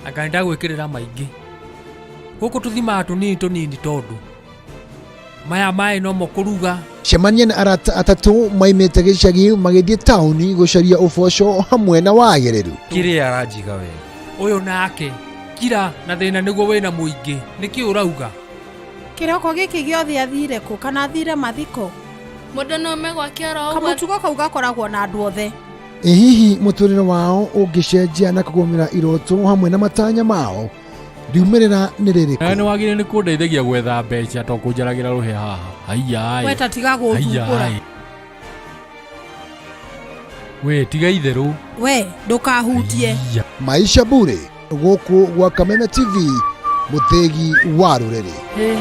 Anga nĩndagwĩkĩrĩra maingĩ. Gũkũ tũthimaga tũnini tũnini tondũ maya maĩ nomo kũruga. Cemania na arata atatũ maimĩte gĩcagi magĩthiĩ taũni gũcaria ũboco hamwe na wagĩrĩru. Kĩrĩa aranjiga wega. Ũyũ nake kira na thĩna nĩguo wĩna mũingĩ. Nĩkĩ ũrauga? Kĩroko gĩkĩ gĩothe athire kũ kana athire mathiko? Mũndũ no ome gwake oro ũguo. Kamũtugo kau gakoragwo na andũ othe. Ĩ hihi mũtũrĩre wao ũngĩcenjia na kũgũmĩra iroto hamwe na matanya mao? Riumĩrĩra nĩ Nawe rĩrĩkũ? nĩ wagĩrĩire nĩ kũndeithagia gwetha mbeca to kũnjaragĩra rũhĩa haha. Haiya We ta tiga gũthumbũra. We tiga itherũ. We ndũkahutie. Haiya. Maisha Bure gũkũ gwa Kameme TV mũthĩgi wa rũrĩrĩ. Hey.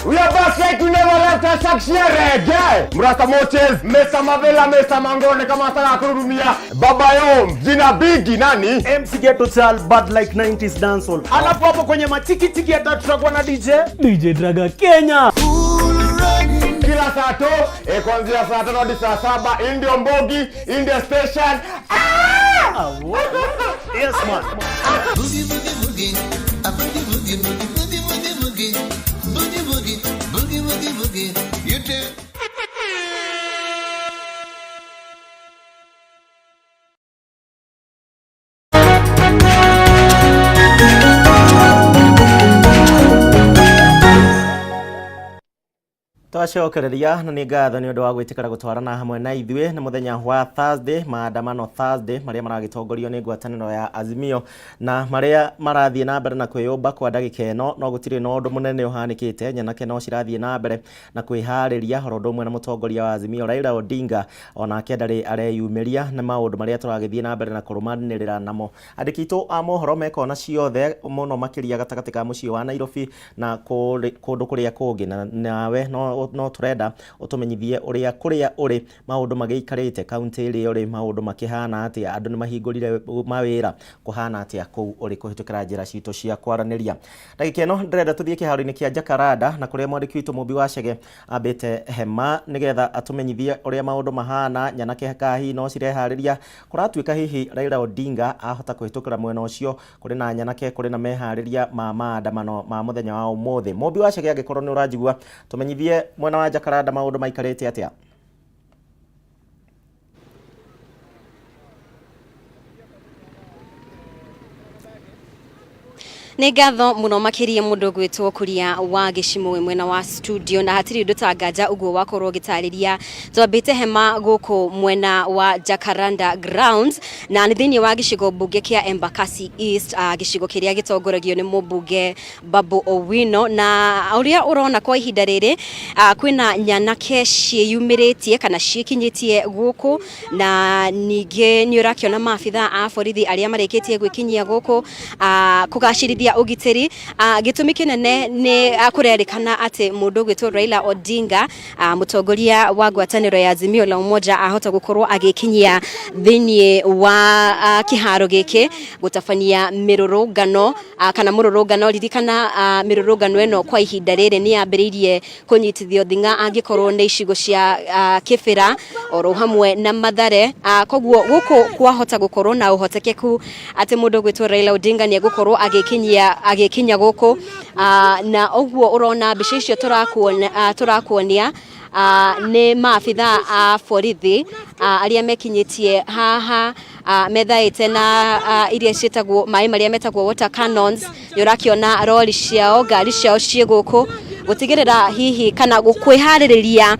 We are back like we never left us reggae. Mrasta Moches, Mr. Mavela, Mr. Mangone kama sana kururumia. Baba Yom, jina bigi nani? MC Ghetto Child, bad like 90s dancehall. Alafu hapo kwenye matikitiki ya tatu tutakuwa na DJ DJ Draga Kenya. kila saa to eh, kuanzia saa tano hadi saa saba. Hii ndio Mbogi, hii ndio station. Ah, yes man. Boogie boogie boogie, a boogie boogie boogie boogie boogie boogie, boogie boogie boogie boogie boogie. You too. Twacokereria na nĩ ngatho nĩ ũndũ wa gwĩtĩkĩra gũtwarana hamwe na ithuĩ nĩ mũthenya wa Thursday, maandamano Thursday marĩa maragĩtongorio nĩ ngwatanĩro ya Azimio na marĩa marathiĩ na mbere na kwĩyũmba kwa ndagĩka ĩno, no gũtirĩ na ũndũ mũnene ũhanĩkĩte. Nyanake no cirathiĩ na mbere na kwĩharĩria oro ũndũ ũmwe na mũtongoria wa Azimio Raila Odinga onake ndarĩ areyumĩria nĩ maũndũ marĩa tũragĩthiĩ na mbere na kũrũmanĩrĩra namo. Andĩki aitũ a mohoro mekona ciothe mũno makĩria gatagatĩ ka mũciĩ wa Nairobi na kũndũ kũrĩa kũngĩ, na nawe no, no tũrenda ũtũmenyithie ũrĩa kũrĩa ũrĩ maũndũ magĩikarĩte kaunti ĩrĩa ũrĩ maũndũ makĩhana atĩa, andũ nĩ mahingũrire mawĩra kũhana atĩa kũu ũrĩ kũhĩtũkĩra njĩra citũ cia kwaranĩria. Ndagĩka ĩno ndĩrenda tũthiĩ kĩharo-inĩ kĩa Jacaranda na kũrĩa mwandĩki witũ Mũmbi wa Chege ambĩte hema nĩgetha atũmenyithie ũrĩa maũndũ mahana. Nyanake kahi no cireharĩria kũratuĩka hihi Raila Odinga ahota kũhĩtũkĩra mwena ũcio kũrĩ na nyanake kũrĩ na meharĩria ma maandamano ma mũthenya wa ũmũthĩ. Mũmbi wa Chege, angĩkorwo nĩ ũranjigua, tũmenyithie mwena wa Jacaranda maũndũ maikarĩte atĩa. Nĩ ngatho mũno makĩria mũndũ gwĩtwo Kuria wa Gĩcimũ wĩ mwena wa studio, na hatirĩ ũndũ ta nganja ũguo wakorwo ũgĩtarĩria. Twambĩte hema gũkũ mwena wa Jacaranda Grounds na nĩ thĩinĩ wa gĩcigo mbunge kĩa Embakasi East, gĩcigo kĩrĩa gĩtongoragio nĩ mũmbunge Babu Owino, na ũrĩa ũrona kwa ihinda rĩrĩ kwĩna nyanake ciĩyumĩrĩtie kana ciĩkinyĩtie gũkũ, na ningĩ nĩ ũrakĩona maabitha a borithi arĩa marĩkĩtie gwĩkinyia gũkũ kũgacĩrithia ũgitĩri. Gĩtũmi kĩnene nĩ kũrerĩkana atĩ mũndũ ũgwĩtwo Raila Odinga, mũtongoria wa ngwatanĩro ya Azimio la Umoja, ahota gũkorwo agĩkinyia thĩinĩ wa kĩharo gĩkĩ gũtabania mĩrũrũngano kana mũrũrũngano. Ririkana mĩrũrũngano ĩno kwa ihinda rĩrĩ nĩ yambĩrĩirie kũnyitithio thing'a angĩkorwo nĩ icigo cia Kĩbĩra oro hamwe na Mathare. Koguo gũkũ kwahota gũkorwo na ũhotekeku atĩ mũndũ ũgwĩtwo Raila Odinga nĩ egũkorwo agĩkinya gũkũ, na ũguo ũrona mbica icio tũrakuonia nĩ maabitha a borithi arĩa mekinyĩtie haha, methaĩte na iria ciĩtagwo maĩ marĩa metagwo water cannons. Nĩ ũrakĩona rori ciao, ngari ciao ciĩ gũkũ gũtigĩrĩra hihi kana kwĩharĩrĩria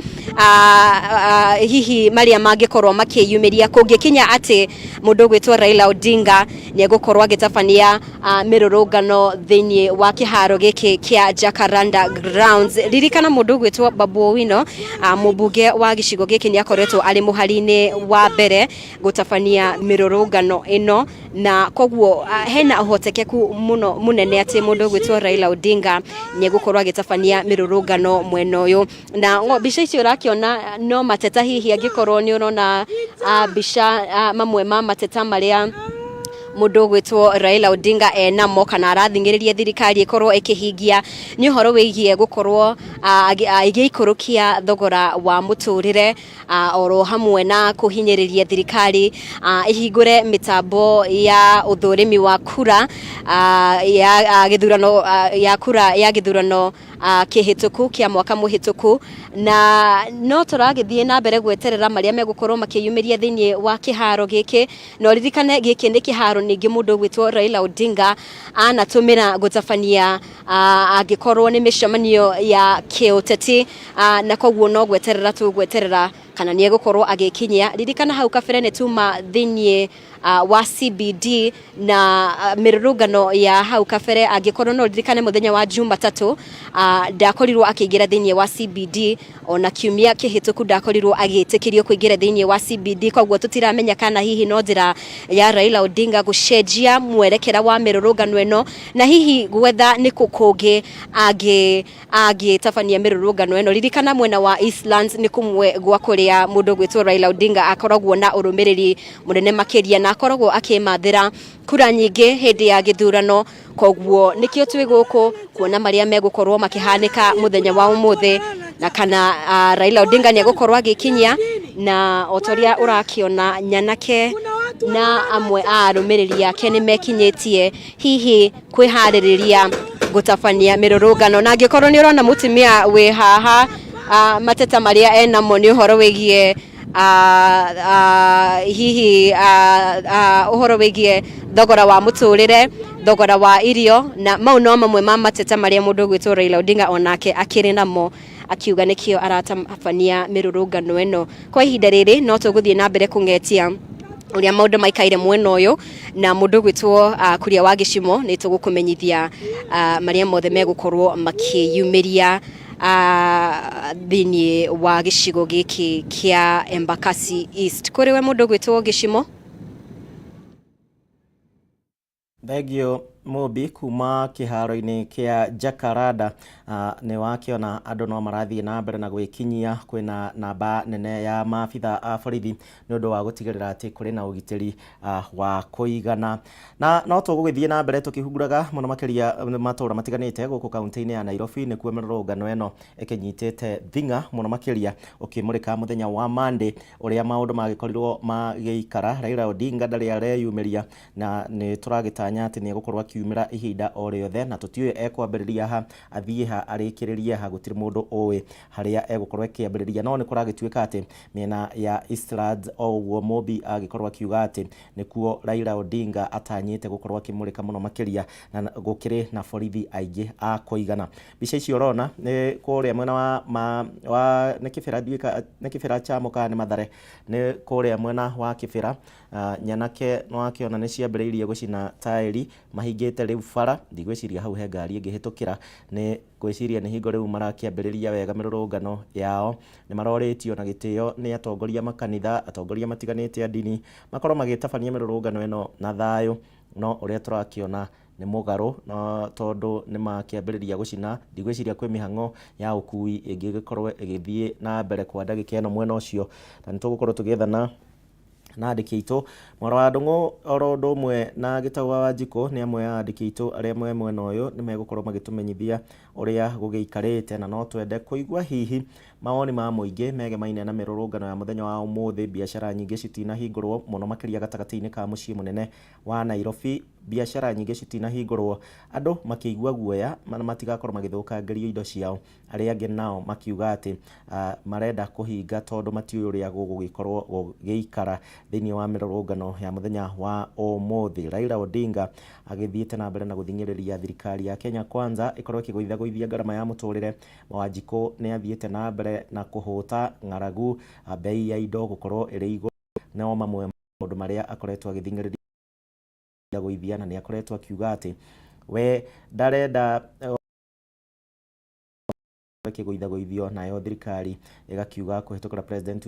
hihi marĩa mangĩkorwo makĩyumĩria kũngĩkinya atĩ mũndũ ũgwĩtwo Raila Odinga nĩ egũkorwo agĩtabania mĩrũrũngano thĩinĩ wa kĩharo gĩkĩ kĩa Jacaranda Grounds. Ririkana mũndũ ũgwĩtwo Babu Owino, mũmbunge wa gĩcigo gĩkĩ, nĩ akoretwo arĩ mũhari-inĩ wa mbere gũtabania mĩrũrũngano ĩno, na koguo hena ũhotekeku mũno mũnene atĩ mũndũ ũgwĩtwo Raila Odinga nĩ egũkorwo agĩtabania mĩrũrũngano mwena ũyũ. Na mbica icio ũrakĩona no mateta, hihi angĩkorwo nĩ ũrona mbica, mamwe ma mateta marĩa Mũndũ ũgwĩtwo Raila Odinga enamo kana arathing'ĩrĩria thirikari ĩkorwo ĩkĩhingia nĩ ũhoro wĩgiĩ gũkorwo ĩgĩikũrũkia thogora wa mũtũrĩre, oro hamwe na kũhinyĩrĩria thirikari ĩhingũre mĩtambo ya ũthũrimi wa kura ya gĩthurano, ya kura ya gĩthurano kĩhĩtũku kĩa mwaka mũhĩtũku. Na no tũragĩthiĩ na mbere gweterera marĩa megũkorwo makĩyumĩria thĩinĩ wa kĩharo gĩkĩ. Na ũririkane gĩkĩ nĩ kĩharo ningĩ mũndũ ũgwĩtwo Raila Odinga anatũmĩra gũtabania angĩkorwo nĩ mĩcemanio ya kĩũteti, na koguo no gweterera tũgweterera kana nĩ egũkorwo agĩkinyia. Ririkana hau kabere nĩ tuma thĩinĩ wa CBD na mĩrũrũngano ya hau kabere. Angĩkorwo no ririkane mũthenya wa Jumatatũ ndakorirwo akĩingĩra thĩinĩ wa CBD, ona kiumia kĩhĩtũku ndakorirwo agĩtĩkĩrio kũingĩra thĩinĩ wa CBD. Koguo tũtiramenya kana hihi no njĩra ya Raila Odinga gũcenjia mwerekera wa mĩrũrũngano ĩno na hihi gwetha nĩ kũ kũngĩ angĩtabania mĩrũrũngano ĩno. Ririkana mwena wa Eastlands nĩ kũmwe gwa kũrĩa mũndũ ũgwĩtwo Raila Odinga akoragwo na ũrũmĩrĩri mũnene makĩria na akoragwo akĩmathĩra kura nyingĩ hĩndĩ ya gĩthurano. Koguo nĩkĩo twĩ gũkũ kuona marĩa megũkorwo makĩhanĩka mũthenya wa ũmũthĩ na kana Raila Odinga nĩ egũkorwo agĩkinyia. Na o ta ũrĩa ũrakĩona, nyanake na amwe a arũmĩrĩri ake nĩ mekinyĩtie hihi kwĩharĩrĩria gũtabania mĩrũrũngano. Na angĩkorwo nĩ ũrona mũtumia wĩ haha, mateta marĩa enamo nĩ ũhoro wĩgiĩ hihi ũhoro wĩgiĩ thogora wa mũtũrĩre, thogora wa irio, na mau no mamwe ma mateta marĩa mũndũ ũgwĩtwo Raila Odinga onake akĩrĩ namo, akiuga nĩkĩo aratabania mĩrũrũngano ĩno. Kwa ihinda rĩrĩ no tũgũthiĩ na mbere kũng'etia ũrĩa maũndũ maikaire mwena ũyũ na mũndũ ũgwĩtwo Kuria wa Gĩcimo. Nĩ tũgũkũmenyithia marĩa mothe megũkorwo makĩyumĩria thĩinĩ wa gĩcigo gĩkĩ kĩa Embakasi East. Kũrĩ we mũndũ ũgwĩtwo Gĩcimo. Thengio Mũmbi kuma kĩharo-inĩ kĩa Jacaranda. Nĩ wakĩona andũ no marathiĩ na mbere na gwĩkinyia. Kwĩna namba nene ya maabitha a borithi nĩ ũndũ wa gũtigĩrĩra atĩ kũrĩ na ũgitĩri wa kũigana. Na no tũgũgĩthiĩ na mbere tũkĩhunguraga mũno makĩria matũũra matiganĩte gũkũ kaunti-inĩ ya Nairobi, nĩkuo mĩrũrũngano ĩno ĩkĩnyitĩte thing'a mũno makĩria, ũkĩmũrĩka mũthenya wa Monday ũrĩa maũndũ magĩkorirwo magĩikara. Raila Odinga ndarĩ areyumĩria, na nĩ tũragĩtanya atĩ nĩ egũkorwo akiumĩra ihinda o rĩothe, na tũtiũĩ ekwambĩrĩria ha, athiĩ ha, arĩkĩrĩrie ha. Gũtirĩ mũndũ ũĩ harĩa egũkorwo akĩambĩrĩria, no nĩ kũragĩtuĩka atĩ mĩena ya Eastlands, o ũguo Mũmbi agĩkorwo akiuga atĩ nĩkuo Raila Odinga atanyĩte gũkorwo akĩmũrĩka mũno makĩria, na gũkĩrĩ na borithi aingĩ a kũigana. Mbica icio ũrona nĩ kũrĩa mwena wa, ma, wa nĩ Kĩbĩra, ndiũĩ nĩ Kĩbĩra Chamo kana nĩ Mathare, nĩ kũrĩa mwena wa Kĩbĩra. Nyanake nĩwakĩona nĩ ciambĩrĩirie gũcina taĩri, mahingĩte rĩu bara. Ndigwĩciria hau he ngari ĩngĩhĩtũkĩra, nĩ ngwĩciria nĩ hingo rĩu marakĩambĩrĩria wega mĩrũrũngano yao. Nĩ marorĩtio na gĩtĩo nĩ atongoria makanitha, atongoria matiganĩte a ndini, makorwo magĩtabania mĩrũrũngano ĩno na thayũ, no ũrĩa tũrakĩona nĩ mũgarũ, no tondũ nĩ makĩambĩrĩria gũcina, ndigwĩciria kwĩ mĩhang'o ya ũkui ĩngĩgĩkorwo ĩgĩthiĩ na mbere kwa ndagĩka ĩno mwena ũcio. Na nĩ tũgũkorwo tũgĩethana na andĩki aitũ Mwaro wa Ndũng'ũ oro ũndũ ũmwe na Gĩtau wa Wanjikũ, nĩ amwe a andĩki aitũ arĩa me mwena ũyũ. Nĩ megũkorwo magĩtũmenyithia ũrĩa gũgĩikarĩte, na no twende kũigua hihi mawoni ma mũingĩ megemaine na mĩrũrũngano ya mũthenya wa ũmũthĩ. Biacara nyingĩ citinahingũrwo mũno makĩria gatagatĩ-inĩ ka mũciĩ mũnene wa Nairobi. Biacara nyingĩ citinahingũrwo, andũ makĩigua guoya matigakorwo magĩthũkangĩrio indo ciao. Arĩa angĩ nao makiuga atĩ marenda kũhinga tondũ matiũĩ ũrĩa gũgũgĩkorwo gũgĩikara thĩinĩ wa mĩrũrũngano ya mũthenya wa ũmũthĩ. Raila Odinga agĩthiĩte na mbere na gũthing'ĩrĩria thirikari ya Kenya Kwanza ĩkorwo ĩkĩgũithagũithia ngarama ya mũtũrĩre. Wanjikũ nĩ athiĩte na mbere na kũhũta ng'aragu, bei ya indo gũkorwo ĩrĩ igũrũ no mamwe maũndũ marĩa akoretwo agĩthing'ĩrĩria gũithia, na nĩ akoretwo akiuga atĩ we ndarenda ĩkĩgũithagũithio. Nayo thirikari ĩgakiuga kũhĩtũkĩra President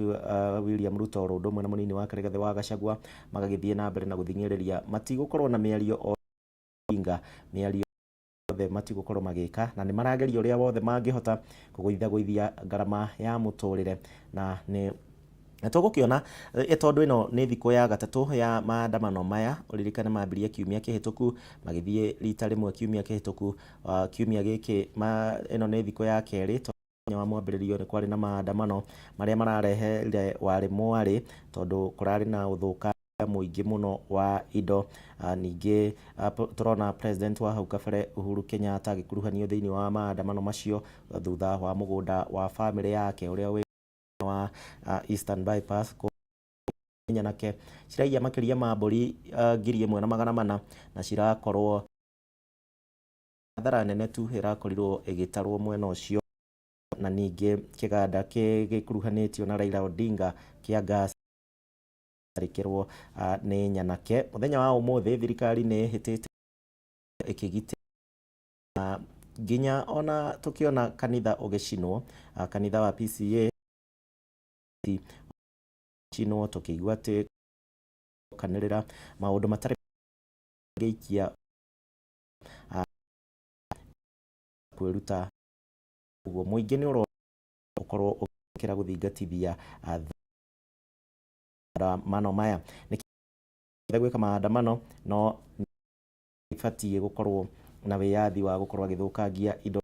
William Ruto oro ũndũ ũmwe na mũnini wake Rigathĩ wa Gachagua magagĩthiĩ na mbere na gũthing'ĩrĩria matigũkorwo na mĩario o Odinga, mĩario yothe matigũkorwo magĩka, na nĩ marageria ũrĩa wothe mangĩhota kũgũithagũithia ngarama ya mũtũrĩre. Na nĩ Na tũgũkĩona tondũ ĩno nĩ thikũ ya gatatũ ya maandamano maya, ũririkane mambirie kiumia kĩhĩtũku, magĩthiĩ rita rĩmwe kiumia kĩhĩtũku, kiumia gĩkĩ ĩno nĩ thikũ ya kerĩ. Mũthenya wa mwambĩrĩrio nĩ kwarĩ na maandamano marĩa mararehere warĩ mwarĩ, tondũ kũrarĩ na ũthũkangia mũingĩ mũno wa indo. Ningĩ tũrona president wa hau kabere Uhuru Kenyatta agĩkuruhanio thĩinĩ wa maandamano macio thutha wa mũgũnda wa bamĩrĩ yake ũrĩa wĩ wa Eastern Bypass nyanake ciraiya makĩria ma mbũri 1400 na cirakorwo hathara nene tu ĩrakorirwo ĩgĩtarwo mwena ũcio. Na ningĩ kĩganda gĩkuruhanĩtio na Raila Odinga kĩa gas rĩkĩrwo nĩ nyanake. Mũthenya wa ũmũthĩ thirikari nĩ ĩhĩtĩte ĩkĩgitĩra nginya ona tũkĩona kanitha ũgĩcinwo, kanitha wa PCA cinwo, tũkĩigua atĩ kanĩrĩra maũndũ matarĩ gĩikia kwĩruta ũguo mũingĩ nĩ ũkorwo ũkĩra gũthingatithia maandamano maya. Nĩ gwĩka maandamano no ibatiĩ gũkorwo na wĩyathi wa gũkorwo agĩthũkangia indo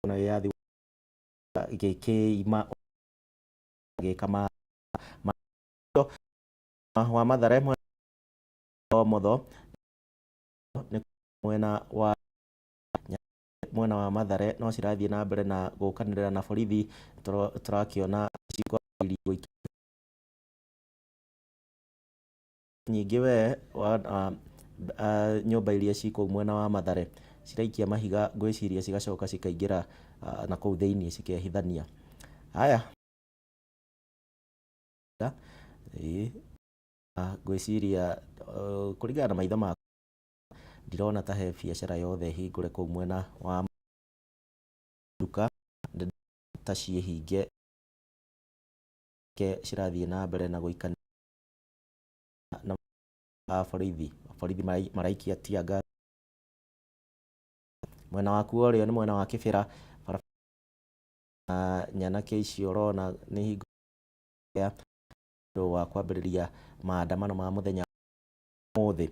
na wĩyathi gĩkĩima gĩka ma wa Mathare mwena motho nĩ mwena wa Mathare no cirathiĩ na mbere na gũkanĩrĩra na borithi. Tũrakĩona nyingĩ we nyũmba iria ci kũu mwena wa Mathare ciraikia mahiga, ngwĩciria cigacoka cikaingĩra na kũu thĩinĩ cikehithania. Haya, ngwĩciria kũringana na maitho makwa ndirona ta he biacara yothe hingũre kũu mwena wa nduka ta ciĩhinge cirathiĩ na mbere na gũikania na borithi. Borithi maraikia tear gas mwena waku ũrĩa nĩ mwena wa Kĩbĩra. Nyanake icio ũrona nĩ hingo ya wa kwambĩrĩria maandamano ma mũthenya ũmũthĩ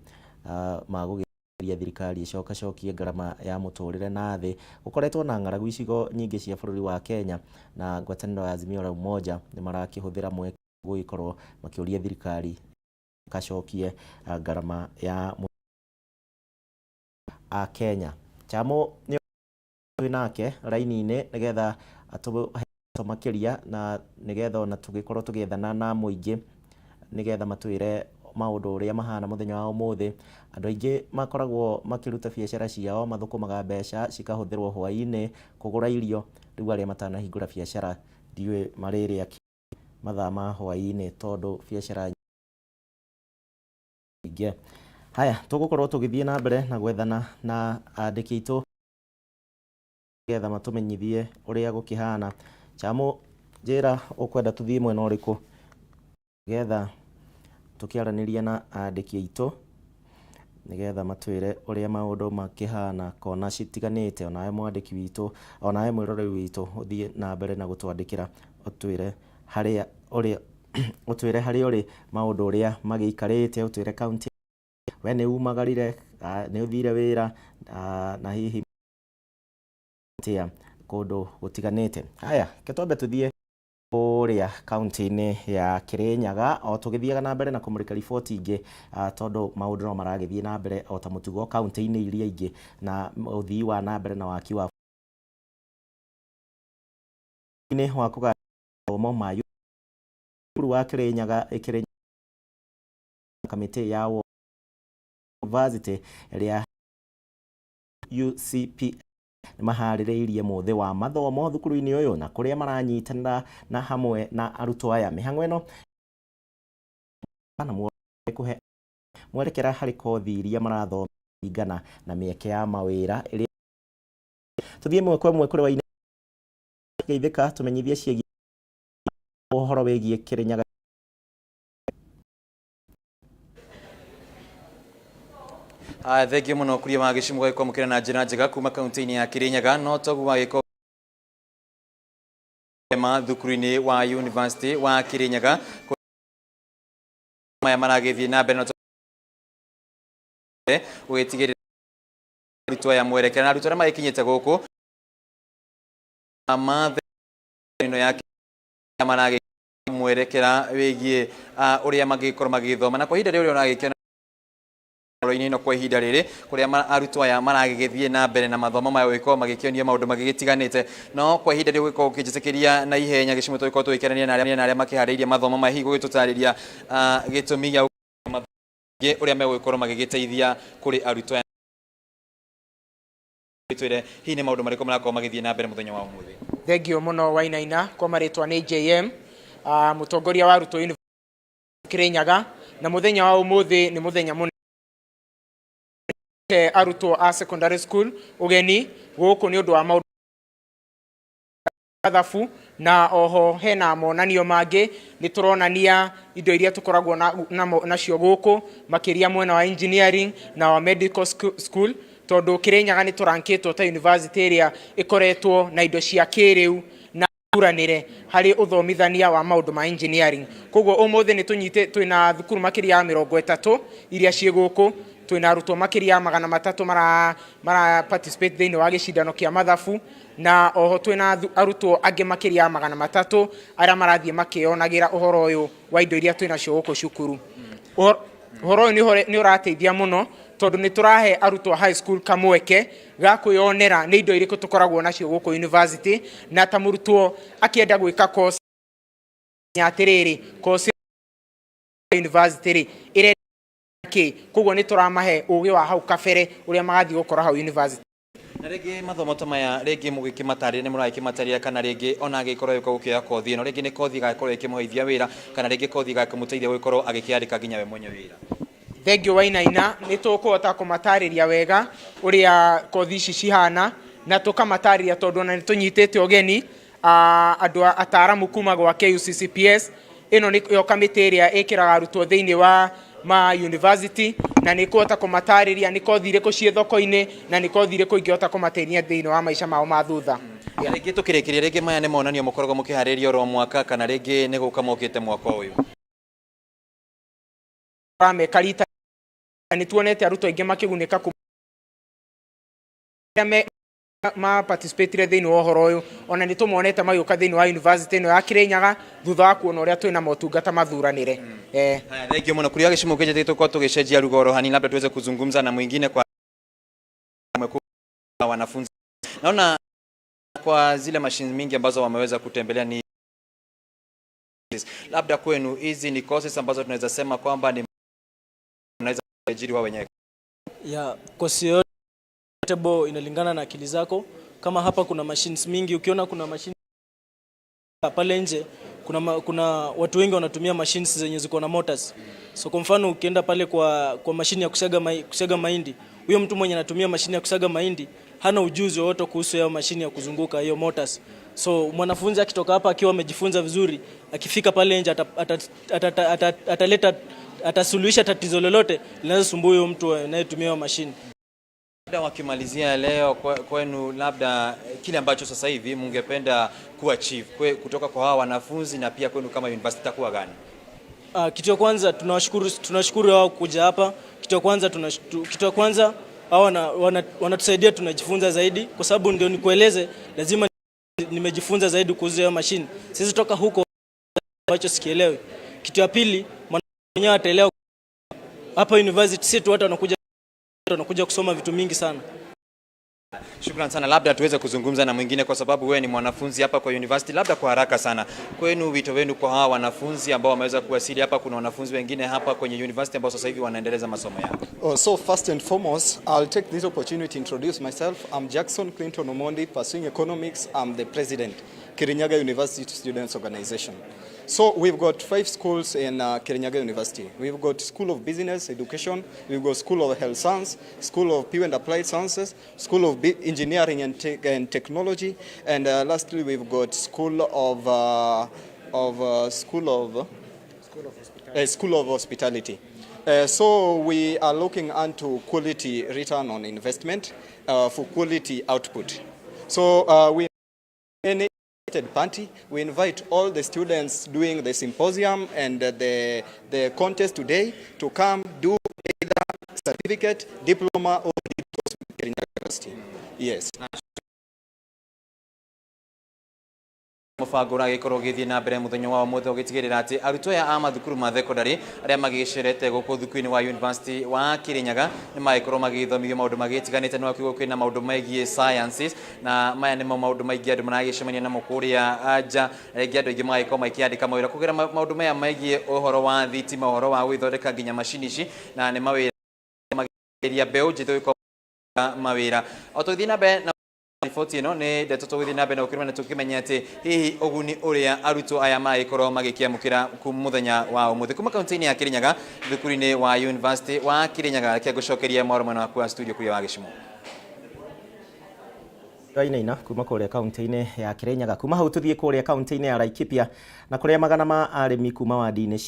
ma gũgĩria thirikari ĩcokacokie ngarama ya mũtũrĩre na thĩ. Gũkoretwo na ng'aragu icigo nyingĩ cia bũrũri wa Kenya, na ngwatanĩro ya Azimio la Umoja nĩ marakĩhũthĩra mweke gũgĩkorwo makĩũria thirikari kacokie ngarama ya a Kenya. Chamo nĩ twĩ nake raini-inĩ nĩgetha atũhe makĩria na nĩgetha ona tũgĩkorwo tũgĩethana na mũingĩ nĩgetha matwĩre maũndũ ũrĩa mahana mũthenya wa ũmũthĩ. Andũ aingĩ makoragwo makĩruta biacara ciao, mathũkũmaga mbeca cikahũthĩrwo hwaĩ-inĩ kũgũra irio. Rĩu arĩa matanahingũra biacara ndiũĩ marĩrĩa kĩ mathaa ma hwaĩ-inĩ tondũ biacara nyingĩ. Haya, tũgũkorwo tũgĩthiĩ na mbere na gwethana na andĩki aitũ nĩgetha matũmenyithie ũrĩa gũkĩhana. Chamo, njĩra ũkwenda tũthiĩ mwena ũrĩkũ nĩgetha tũkĩaranĩria na andĩki aitũ nĩgetha matwĩre ũrĩa maũndũ makĩhana kona citiganĩte. Onawe mwandĩki witũ, onawe mwĩroreri witũ, ũthiĩ na mbere na gũtwandĩkĩra ũtwĩre harĩa ũrĩa ũtwĩre harĩa ũrĩ maũndũ ũrĩa magĩikarĩte, ũtwĩre kaunti we nĩ umagarire, nĩ ũthire wĩra, na hihi atĩa kũndũ gũtiganĩte. Haya, reke twambe tũthiĩ kũrĩa kaunti-inĩ ya Kirinyaga o tũgĩthiaga na mbere na kũmũrĩka riboti ingĩ, tondũ maũndũ no maragĩthiĩ na mbere o ta mũtugo kaunti-inĩ iria ingĩ na ũthii wa na mbere na waki wa wa kũgathomo ma cukuru wa Kirinyaga ĩkĩrĩ kamĩtĩ ya University ĩrĩa UCP nĩ maharĩrĩirie mũthĩ wa mathomo thukuru-inĩ ũyũ na kũrĩa maranyitanĩra na hamwe na arutwo aya. Mĩhang'o ĩno na kũhe mwerekera harĩ kothi iria marathoma kũringana na mĩeke ya mawĩra ĩrĩa tũthiĩ ĩmwe kwa ĩmwe kũrĩ Wainĩ geithĩka tũmenyithie ciĩgiĩ ũhoro wĩgiĩ Kirinyaga. Thengiũ mũno Kuria wa Gĩcimu gũgĩkwamũkĩra na njĩra njega kuma kaunti-inĩ ya Kirinyaga. No toguo wagĩkorwo Hema thukuru-inĩ wa University wa Kirinyaga maya maragĩthiĩ na mbere na gũgĩtigĩrĩra arutwo aya mwerekera na arutwo arĩa magĩkinyĩte gũkũ mathe ĩno ya maragĩ mwerekera wĩgiĩ ũrĩa mangĩkorwo magĩthoma na kwa ihinda rĩrĩ ũrĩa ũragĩkena ro-inĩ ĩno kwa ihinda rĩrĩ kũrĩa arutwo aya maragĩgĩthiĩ na mbere na mathomo maya gũgĩkorwo magĩkĩonio maũndũ magĩgĩtiganĩte no kwa ihinda rĩrĩ gũgĩkorwo ũkĩnjĩtĩkĩria na ihenya gĩcimo tũgĩkorwo tũgĩkenania na arĩa makĩharĩirie mathomo maya hihi gũgĩtũtarĩria gĩtũmi gĩa ũrĩa megũgĩkorwo magĩgĩteithia kũrĩ arutwo aya twĩre hihi nĩ maũndũ marĩkũ marakorwo magĩthiĩ na mbere mũthenya wa ũmũthĩ. Thengio mũno Wainaina, kwa marĩtwa nĩ JM, mũtongoria wa arutwo Kirinyaga, na mũthenya wa ũmũthĩ nĩ mũthenya mũnene arutwo a secondary school ũgeni gũkũ nĩ ũndũ wa maũndũ mathabu, na oho hena monanio mangĩ nĩ tũronania indo iria tũkoragwo nacio gũkũ makĩria mwena wa engineering na wa medical school, tondũ Kirinyaga nĩ tũrankĩtwo ta university ĩrĩa ĩkoretwo na indo cia kĩrĩu na thuranĩre harĩ ũthomithania wa maũndũ ma engineering. Koguo ũmũthĩ nĩ tũnyite twĩna thukuru makĩria ya 30 iria ciĩ gũkũ, twĩna arutwo makĩria ya 300 mara participate thĩinĩ wa gĩcindano kĩa mathabu, na oho twĩna arutwo angĩ makĩria ya 300 arĩa marathiĩ makĩonagĩra ũhoro ũyũ wa indo iria twĩnacio gũkũ cukuru. Ũhoro ũyũ nĩ ũrateithia mũno tondũ nĩ tũrahe arutwo high school kamweke ga kwĩyonera nĩ indo irĩkũ tũkoragwo nacio gũkũ university, na ta mũrutwo akĩenda gwĩka course atĩrĩrĩ course university rĩ ĩrenda kĩ, koguo nĩ tũramahe ũgĩ wa hau kabere ũrĩa magathiĩ gũkora hau university. Na rĩngĩ mathomo ta maya rĩngĩ mũgĩkĩmatarĩria nĩ mũragĩkĩmatarĩria kana rĩngĩ ona angĩkorwo gũka gũkĩoya kothi ĩno rĩngĩ nĩ kothi ĩgagĩkorwo ĩkĩmũheithia wĩra kana rĩngĩ kothi ĩgakĩmũteithia gũgĩkorwo agĩkĩandĩka nginya we mwenye wĩra. Thengio Wainaina, nĩ tũkũhota kũmatarĩria wega ũrĩa kothi ici cihana na tũkamatarĩria tondũ ona nĩ tũnyitĩte ũgeni andũ ataaramu kuma gwa KUCCPS. Ĩno nĩyo kamĩtĩ ĩrĩa ĩkĩraga arutwo thĩinĩ wa ma university na nĩ kũhota kũmatarĩria nĩ kothi irĩkũ ciĩ thoko-inĩ na nĩ kothi irĩkũ ingĩhota kũmateithia thĩinĩ wa maica mao ma thutha. Na rĩngĩ tũkĩrĩkĩria rĩngĩ maya nĩ monanio mũkoragwo mũkĩharĩria oro mwaka kana rĩngĩ nĩ gũka mokĩte mwaka ũyũ? Rameka rita nĩ tuonete arutwo aingĩ makĩgunĩka kuma ma participate thĩinĩ wa ũhoro ũyũ, ona nĩ tũmonete magĩũka thĩinĩ wa university ĩno ya Kirinyaga thutha wa kuona ũrĩa twĩna motungata mathuranĩre. Haya, thank you mũno kuria gĩcimo kĩnjĩtĩ tũkorwo tũgĩcenjia rugoro hanini, labda tuweze kuzungumza na mwingine kwa wanafunzi. Naona kwa zile machines mingi ambazo wameweza kutembelea ni labda kwenu hizi ni courses ambazo tunaweza sema kwamba ni unaweza kuajiri wao wenyewe. Ya course yote bo inalingana na akili zako. Kama hapa kuna machines mingi, ukiona kuna machine pale nje kuna watu wengi wanatumia machines zenye ziko na motors. So kwa mfano ukienda pale kwa mashine ya kusaga mahindi, huyo mtu mwenye anatumia mashine ya kusaga mahindi hana ujuzi wowote kuhusu hiyo mashine ya kuzunguka hiyo motors. So mwanafunzi akitoka hapa akiwa amejifunza vizuri, akifika pale nje ataleta atasuluhisha tatizo lolote linalosumbua huyo mtu anayetumia hiyo mashine. Labda wakimalizia leo kwenu, labda kile ambacho sasa hivi mungependa kuachieve kutoka kwa hawa wanafunzi na pia kwenu kama university itakuwa gani? Kitu ya kwanza tunashukuru wao kuja hapa. Kitu ya kwanza hao wanatusaidia, tunajifunza zaidi, kwa sababu ndio nikueleze, lazima nimejifunza zaidi kuhusu hiyo mashine. Sisi toka huko ambacho sikielewi. Kitu ya pili, mwenyewe ataelewa hapa university si tu watu wanakuja kusoma vitu mingi sana. Shukran sana. Labda tuweze kuzungumza na mwingine kwa sababu wewe ni mwanafunzi hapa kwa university. Labda kwa haraka sana, kwenu wito wenu kwa hawa wanafunzi ambao wameweza kuwasili hapa. Kuna wanafunzi wengine hapa kwenye university ambao sasa hivi wanaendeleza masomo yao. Oh, so first and foremost, I'll take this opportunity to introduce myself. I'm Jackson Clinton Omondi, pursuing economics. I'm the president, Kirinyaga University Students Organization. So we've got 5 schools in Kirinyaga University. We've got School of Business Education, we've got School of Health Science, School of Pure and Applied Sciences, School of Engineering and Technology, and lastly we've got School of Hospitality. So we are looking onto quality return on investment for quality output. So we any Party. We invite all the students doing the symposium and the contest today to come do either certificate, diploma, or course with Kirinyaga University. Yes. Mũbango ũragĩkorwo ũgĩthiĩ na mbere mũthenya wa ũmũthĩ ũgĩtigĩrĩra atĩ arutwo aya a mathukuru ma thekondarĩ arĩa magĩcerete gũkũ thukuru-inĩ wa University wa Kirinyaga nĩ magĩkorwo magĩthomithio maũndũ magĩtiganĩte. No kiugo kwĩna maũndũ megiĩ sciences, na maya nĩmo maũndũ maingĩ andũ maragĩcemania namo kũrĩa nja. Rĩngĩ andũ aingĩ magagĩkorwo makĩandĩka mawĩra kũgerera maũndũ maya megiĩ ũhoro wa thitima, ũhoro wa gwĩthondeka nginya macini ici, na nĩ mawĩra magĩria mbeũ njĩthĩ gũkorwo mawĩra. O tũgĩthiĩ na mbere na riboti ĩno, nĩ ndeto tũgũthiĩ na mbere na gũkĩrũmĩrĩra na tũkĩmenya atĩ hihi ũguni ũrĩa arutwo aya magĩkorwo magĩkĩamũkĩra mũthenya wa ũmũthĩ kuma kaunti-inĩ ya Kirinyaga, thukuru-inĩ wa University wa Kirinyaga. Reke ngũcokerie mwaro mwena waku wa studio kũrĩa wa Gĩcimo. Wainaina kuma kũrĩa kaunti-inĩ ya Kirinyaga. Kuma hau tũthiĩ kũrĩa kaunti-inĩ ya Laikipia, na kũrĩa magana ma arĩmi kuma wandi-inĩ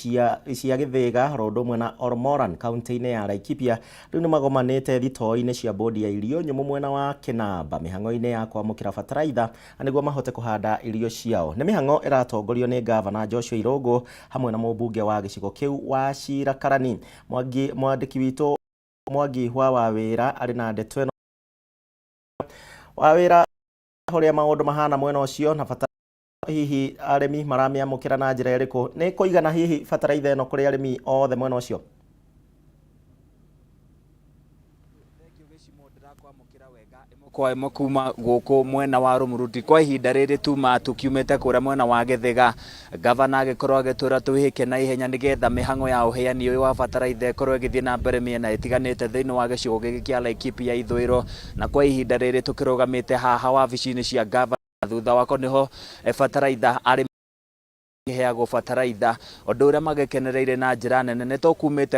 cia Gĩthĩga ro ũndũ ũmwe na Ormoran kaunti-inĩ ya Laikipia rĩu nĩ magomanĩte thitoo-inĩ cia bodi ya irio nyũmũ mwena wa Kĩnamba mĩhang'o-inĩ ya kwamũkĩra bataraitha na nĩguo mahote kũhanda irio ciao. Nĩ mĩhang'o ĩratongorio nĩ ngavana Joshua Irũngũ hamwe na mũmbunge wa gĩcigo kĩu wa Cira Karani. Mwangi, mwandĩki witũ Mwangi wa Wawĩra arĩ na ndeto ĩno. Wawĩra, ũrĩa maũndũ mahana mwena ũcio, na bata hihi arĩmi maramĩamũkĩra na njĩra ĩrĩkũ? Nĩ kũigana hihi bataraitha ĩno kũrĩ arĩmi othe mwena ũcio? Kwa ĩmwe kuma gũkũ mwena wa Rũmuruti, kwa ihinda rĩrĩ tuma tũkiumĩte kũrĩa mwena wa Gĩthĩga, gavana agĩkorwo agĩtwĩra twĩhĩke na ihenya nĩgetha mĩhang'o ya ũheani ũyũ wa bataraitha ĩkorwo ĩgĩthiĩ na mbere mĩena ĩtiganĩte thĩinĩ wa gĩcigo gĩkĩ kĩa Laikipia ithũĩro. Na kwa ihinda rĩrĩ tũkĩrũgamĩte haha wabici-inĩ cia gavana, thutha wako nĩho bataraitha arĩmi heagwo bataraitha, ũndũ ũrĩa magĩkenereire na njĩra nene. Nĩ tũkumĩte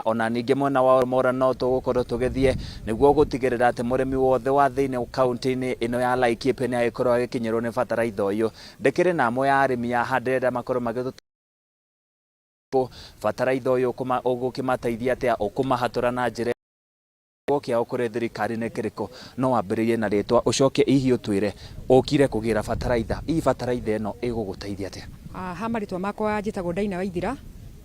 ona ningĩ mwena wa Ormora no tũgũkorwo tũgĩthiĩ nĩguo gũtigĩrĩra atĩ mũrĩmi wothe wa thĩinĩ kaunti-inĩ ĩno ya Laikipia nĩ agĩkorwo agĩkinyĩrwo nĩ bataraitha ũyũ. Ndĩkĩrĩ na amwe ya arĩmi a ndĩrenda makorwo magĩtũ bataraitha ũyũ ũgũkĩmateithia atĩa, ũkũmahatũra na njĩra kĩao kũrĩ thirikari nĩ kĩrĩkũ. No wambĩrĩrie na rĩtwa, ũcoke hihi ũtwĩre ũkire kũgĩra bataraitha, hihi bataraitha ĩno ĩgũgũteithia atĩa? Ha marĩtwa makwa njĩtagwo Daina Waithira,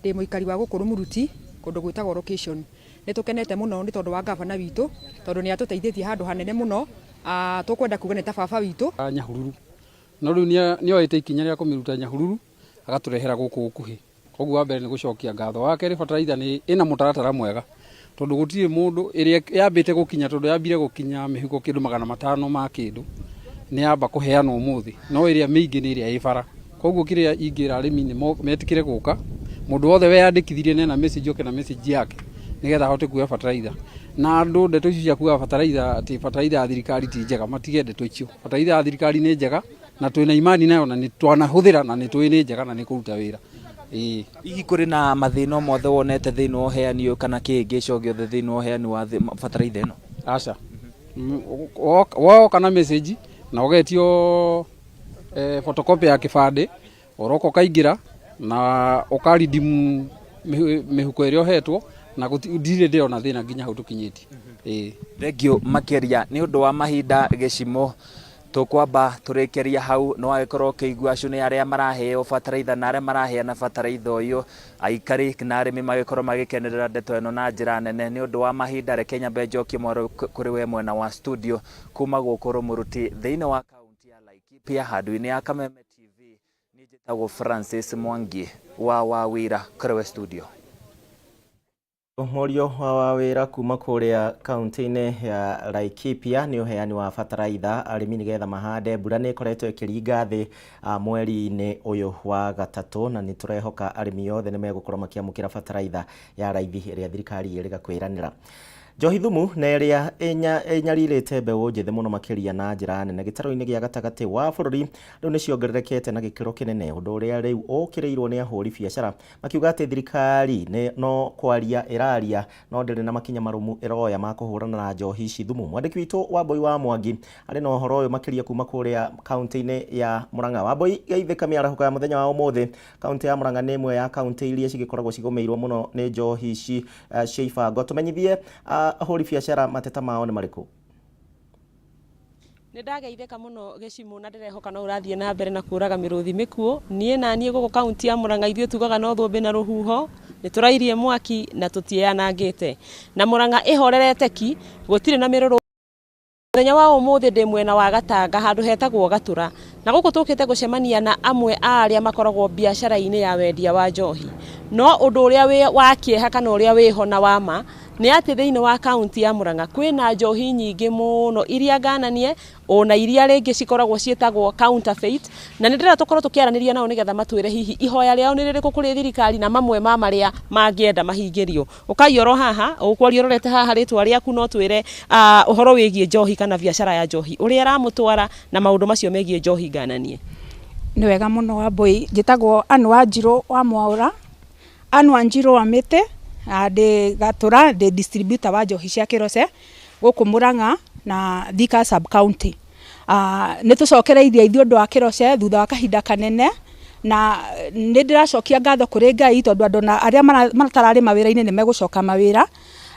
ndĩ mũikari wa gũkũ Rũmuruti kũndũ gwĩtagwo location. Nĩ tũkenete mũno nĩ tondũ wa gavana witũ, tondũ nĩ atũteithĩtie handũ hanene mũno. Tũkwenda kuga nĩ ta baba witũ. Nyahururu no rĩu nĩ oete ikinya rĩa kũmĩruta Nyahururu agatũrehera gũkũ gũkuhĩ. Koguo wa mbere nĩ gũcokia ngatho. Wa kerĩ, bataraitha nĩ ĩna mũtaratara mwega, tondũ gũtirĩ mũndũ ĩrĩa yambĩte gũkinya, tondũ yambire gũkinya mĩhuko kĩndũ 500 ma kĩndũ nĩ yamba kũheanwo ũmũthĩ, no ĩrĩa mĩingĩ nĩ ĩrĩa ĩ bara. Koguo kĩrĩa ingĩra arĩmi nĩ metĩkĩre gũka, mũndũ wothe weyandĩkithirie nena message oke na message yake nĩgetha ahote kuoya bataraitha. Na andũ ndeto icio cia kuoya bataraitha atĩ bataraitha ya thirikari ti njega, matige ndeto icio. Bataraitha ya thirikari nĩ njega na twĩna imani nayo, na nĩ twanahũthĩra na nĩ tũĩ nĩ njega na nĩ kũruta wĩra. Ĩĩ. Hihi kũrĩ na mathĩna o mothe wonete thĩinĩ wa ũheani ũyũ kana kĩhĩngĩca o gĩothe thĩinĩ wa ũheani wa bataraitha ĩno? Aca. Woka na message na ũgetio photocopy ya kĩbandĩ, ũroka ũkaingĩra na ũkaridimu mĩhuko ĩrĩa ũhetwo, na ndirĩ ndĩrona thĩna nginya hau tũkinyĩtie. Ĩĩ. Thengiũ makĩria nĩ ũndũ wa mahinda, gĩcimo tũkwamba tũrĩkĩria hau. No agĩkorwo ũkĩigua acio nĩ arĩa maraheo bataraitha na arĩa maraheana bataraitha ũyũ, aikari na arĩmi magĩkorwo magĩkenerera ndeto ĩno na njĩra nene. Nĩ ũndũ wa mahinda, reke nyambe njokie mwaro kũrĩ we mwena wa studio. Kuma gũkũ Rũmuruti thĩinĩ wa kaunti ya Laikipia, handũ-inĩ ya Kameme TV, niĩ njĩtagwo Francis Mwangi wa Wawira, kũrĩ we studio. Mũriũ wa Wawĩra kuma kũrĩa kaunti-inĩ ya Laikipia nĩ ũheani wa bataraitha arĩmi nĩgetha mahande. Mbura nĩ ĩkoretwo ĩkĩringa thĩ mweri-inĩ ũyũ wa gatatũ, na nĩ tũrehoka arĩmi othe nĩ megũkorwo makĩamũkĩra bataraitha ya raithi ĩrĩa thirikari ĩrĩga kwĩranĩra. Njohi thumu na ĩrĩa ĩnyarirĩte mbeũ njĩthĩ mũno makĩria na njĩra nene gĩtarũ-inĩ gĩa gatagatĩ wa bũrũri rĩu nĩ ciongererekete na gĩkĩro kĩnene, ũndũ ũrĩa rĩu ũkĩrĩirwo nĩ ahũri biacara makiuga atĩ thirikari nĩ no kwaria ĩraria no ndĩrĩ na makinya marũmu ĩroya ma kũhũrana na njohi ici thumu. Mwandĩki witũ Wambui wa Mwangi arĩ na ũhoro ũyũ makĩria kuma kũrĩa kaunti-inĩ ya Murang'a. Wambui, geithĩka mĩarahũko ya mũthenya wa ũmũthĩ. Kaunti ya Murang'a nĩ ĩmwe ya kaunti iria cigĩkoragwo cigũmĩirwo mũno nĩ njohi ici cia ibango. Tũmenyithie ahũri biacara mateta mao nĩ marĩkũ? Nĩ ndageithĩka mũno gĩcimũ na ndĩrehoka no ũrathiĩ na mbere na kũraga mĩrũthi mĩkuũ. Niĩ na niĩ gũkũ kaunti ya Murang'a ithuĩ tugaga no thũmbĩ na rũhuho, nĩ tũrairie mwaki na tũtiĩyanangĩte. Na Murang'a ĩhorerete ki, gũtirĩ na mĩrũrũ. Mũthenya wa ũmũthĩ ndĩ mwena wa Gatanga handũ hetagwo Gatũra, na gũkũ tũkĩte gũcemania na amwe a arĩa makoragwo biacara-inĩ ya wendia wa njohi. No ũndũ ũrĩa wĩ wa kĩeha kana ũrĩa wĩho na wa ma nĩ atĩ thĩinĩ wa kaunti ya Murang'a kwĩna njohi nyingĩ mũno iria ngananie ona iria rĩngĩ cikoragwo ciĩtagwo counterfeit, na nĩ ndĩrenda tũkorwo tũkĩaranĩria nao nĩgetha matwĩre hihi ihoya rĩao nĩ rĩrĩkũ kũrĩ thirikari na mamwe ma marĩa mangĩenda mahingĩrio. Ũkai oro haha, ũkwaria ũrorete haha rĩtwa rĩaku no twĩre ũhoro wĩgiĩ njohi kana biacara ya njohi ũrĩa ĩramũtwara na maũndũ macio megiĩ njohi ngananie. Nĩ wega mũno Wambũi, njĩtagwo Ann Wanjirũ wa Mwaũra, Ann Wanjirũ wa Mĩtĩ, na ndĩ Gatũra, ndĩ distributor wa njohi cia Kĩroce gũkũ Mũrang'a na Thika sub county. Nĩ tũcokereirie ithuĩ ũndũ wa Kĩroce thutha wa kahinda kanene, na nĩ ndĩracokia ngatho kũrĩ Ngai tondũ andũ ona arĩa matararĩ mawĩra-inĩ nĩ megũcoka mawĩra,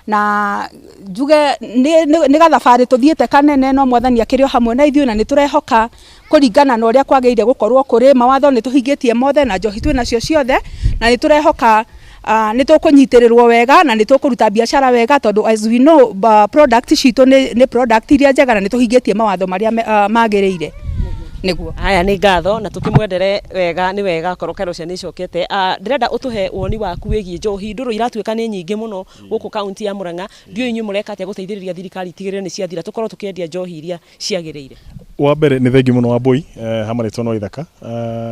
na njuge nĩ gathabarĩ tũthiĩte kanene no mwathani akĩrĩ o hamwe na ithuĩ, na nĩ tũrehoka kũringana na ũrĩa kwagĩrĩire gũkorwo kũrĩ mawatho nĩ tũhingĩtie mothe na njohi twĩ nacio ciothe, na nĩ tũrehoka nĩ tũkũnyitĩrĩrwo wega na nĩ tũkũruta biacara wega tondũ as we know product citũ nĩ product iria njega na nĩ tũhingĩtie mawatho marĩa magĩrĩire. Nĩguo. Haya nĩ ngatho na tũkĩmwendere wega nĩ wega korwo Keroche nĩ icokete. Ndĩrenda ũtũhe woni waku wĩgiĩ njohi ndũrũ iratuĩka nĩ nyingĩ mũno gũkũ kaunti ya Murang'a. Ndiũĩ inyuĩ mũreka atĩa gũteithĩrĩria thirikari itigĩrĩre nĩ ciathira tũkorwo tũkĩendia njohi iria ciagĩrĩire. Wa mbere nĩ thengiũ mũno Wambũi, ha marĩtwa no ithaka.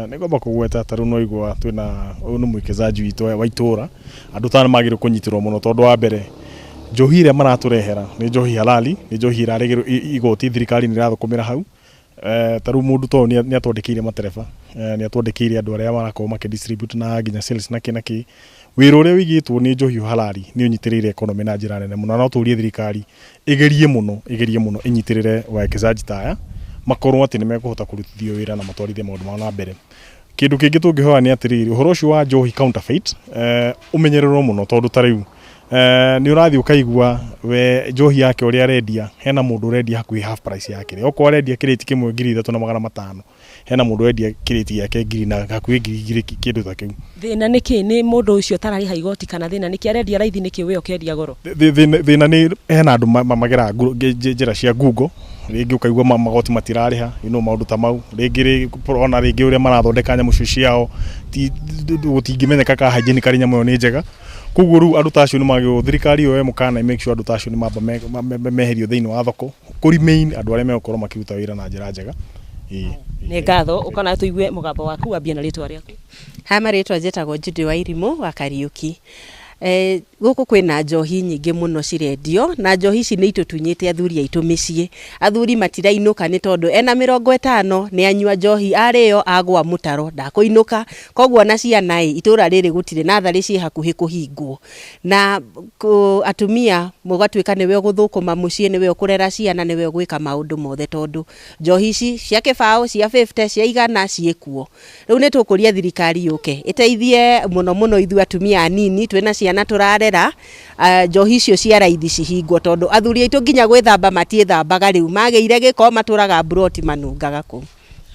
Nĩ ngwamba kũgweta ta rĩu no igua twĩna ũyũ nĩ mwĩkezaji witũ wa itũra, andũ ta aya nĩ magĩrĩirwo kũnyitĩrwo mũno tondũ wa mbere njohi ĩrĩa maratũrehera nĩ njohi halali, nĩ njohi ĩrarĩhĩrwo igoti, thirikari nĩ ĩrathũkũmĩra hau. Ta rĩu mũndũ ta ũyũ nĩ atwandĩkĩire matereba, nĩ atwandĩkĩire andũ arĩa marakorwo makĩ distribute na nginya sales na kĩ na kĩ. Wĩra ũrĩa wĩigĩtwo nĩ njohi halali nĩ ũnyitĩrĩire economy na njĩra nene mũno, na no tũrie thirikari ĩgerie mũno, ĩgerie mũno ĩnyitĩrĩre wawekezaji ta aya, makorwo atĩ nĩ mekũhota kũrutithio wĩra na matwarithie maũndũ mao na mbere. Kĩndũ kĩngĩ tũngĩhoya nĩ atĩrĩrĩ, ũhoro ũcio wa njohi counterfeit ũmenyererwo mũno tondũ ta rĩu nĩ ũrathiĩ ũkaigua we njohi yake ũrĩa arendia, hena mũndũ ũrendia hakuhĩ half price yake. Okorwo arendia kĩrĩti kĩmwe 3500, hena mũndũ ũrendia kĩrĩti gĩake ngiri na hakuhĩ 2000 kĩndũ ta kĩu. Thĩna nĩ kĩ? Nĩ mũndũ ũcio ũtararĩha igoti kana thĩna nĩ kĩ? Arendia raithi nĩkĩ we ũkendia goro? Thĩna nĩ hena andũ mageraga njĩra cia ngungo, rĩngĩ ũkaigua magoti matirarĩha, maũndũ ta mau, rĩngĩ ona rĩngĩ ũrĩa marathondeka nyamũ icio ciao gũtingĩmenyeka ka hygienically nyamũ ĩyo nĩ njega. Koguo rĩu andũ ta acio nĩ magĩrĩirwo thirikari yoe mũkana make sure andũ ta acio nĩ mamba meherio thĩinĩ wa thoko, kũ remain andũ arĩa megũkorwo makĩruta wĩra na njĩra njega. Nĩ ngatho, ũkona tũigue mũgambo waku wambie na rĩtwa rĩaku. Ha marĩtwa njĩtagwo Judy Wairimũ wa Kariũki. Gũkũ kwĩna njohi nyingĩ mũno cirendio na njohi ici nĩ itũtunyĩte athuri aitũ mĩciĩ. Athuri matirainũka nĩ tondũ ena 50 nĩ anyua njohi arĩo agwa mũtaro ndakũinũka, koguo ona ciana ĩ itũra rĩrĩ gũtirĩ natharĩ ciĩ hakuhĩ kũhingwo, na atumia mũgatuĩka nĩwe ũgũthũkũma mũciĩ, nĩwe ũkũrera ciana, nĩwe ũgwĩka maũndũ mothe tondũ njohi ici cia kĩbaũ, cia 50, cia 100 ciĩkuo. Rĩu nĩ tũkũria thirikari yũke ĩteithie mũno mũno ithuĩ atumia anini twĩna ciana tũrarera, njohi icio cia raithi cihingwo tondũ athuri aitũ nginya gwĩthamba matiĩthambaga rĩu, magĩire gĩko matũraga mburoti manungaga kũu.